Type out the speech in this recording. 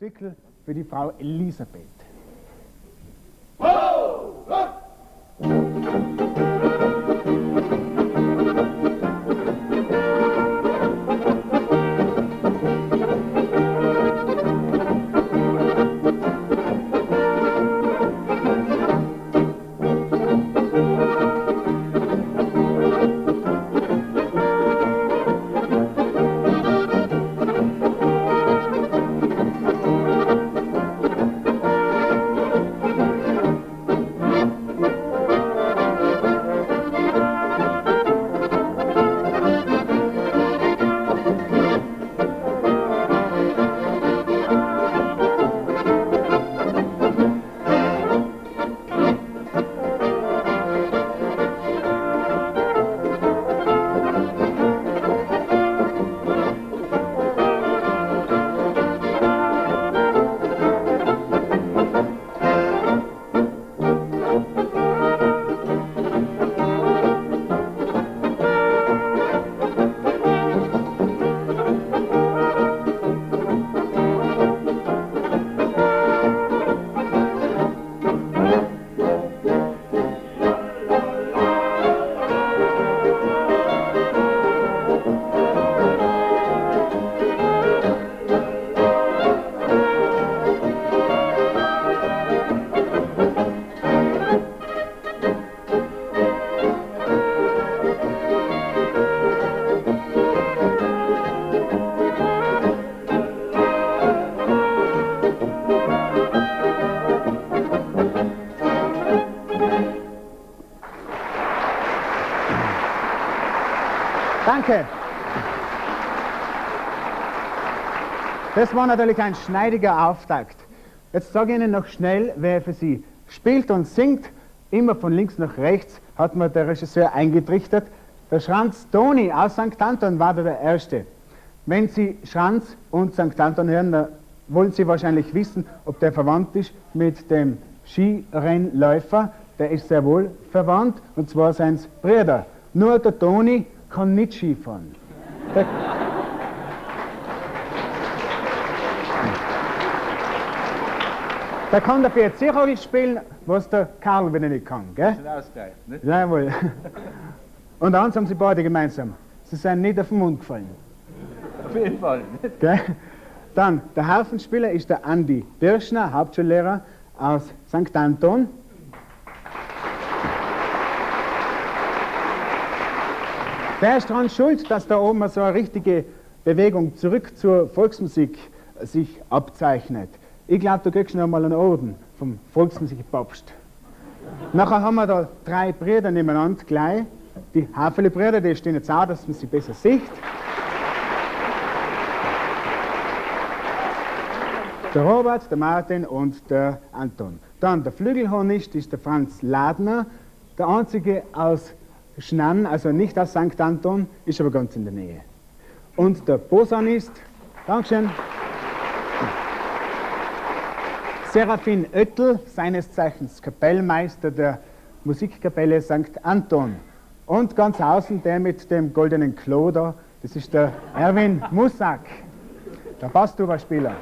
Stickel für die Frau Elisabeth. Danke. Das war natürlich ein schneidiger Auftakt. Jetzt sage ich Ihnen noch schnell, wer für Sie spielt und singt. Immer von links nach rechts hat mir der Regisseur eingetrichtert. Der Schranz Toni aus St. Anton war da der Erste. Wenn Sie Schranz und St. Anton hören, dann wollen Sie wahrscheinlich wissen, ob der verwandt ist mit dem Skirennläufer. Der ist sehr wohl verwandt, und zwar seins Brüder. Nur der Toni kann nicht Skifahren. Der kann dafür Zichori spielen, was der Karl wieder nicht kann. Gell? Das ist ein Ausgleich, nicht? Jawohl. Und eins haben sie beide gemeinsam. Sie sind nicht auf den Mund gefallen. Auf jeden Fall. Gell? Dann, der Harfenspieler ist der Andi Birschner, Hauptschullehrer aus St. Anton. Der ist daran schuld, dass da oben so eine richtige Bewegung zurück zur Volksmusik sich abzeichnet. Ich glaub, du kriegst noch mal einen Orden vom Volksmusikpapst. Nachher haben wir da drei Brüder nebeneinander gleich. Die Hafele-Brüder, die stehen jetzt auch, dass man sie besser sieht. Der Robert, der Martin und der Anton. Dann der Flügelhornist ist der Franz Ladner, der einzige aus Schnann, also nicht aus St. Anton, ist aber ganz in der Nähe. Und der Posaunist, Dankeschön, Serafin Oettl, seines Zeichens Kapellmeister der Musikkapelle St. Anton. Und ganz außen der mit dem goldenen Klo da, das ist der Erwin Mussack, der Basstuba-Spieler.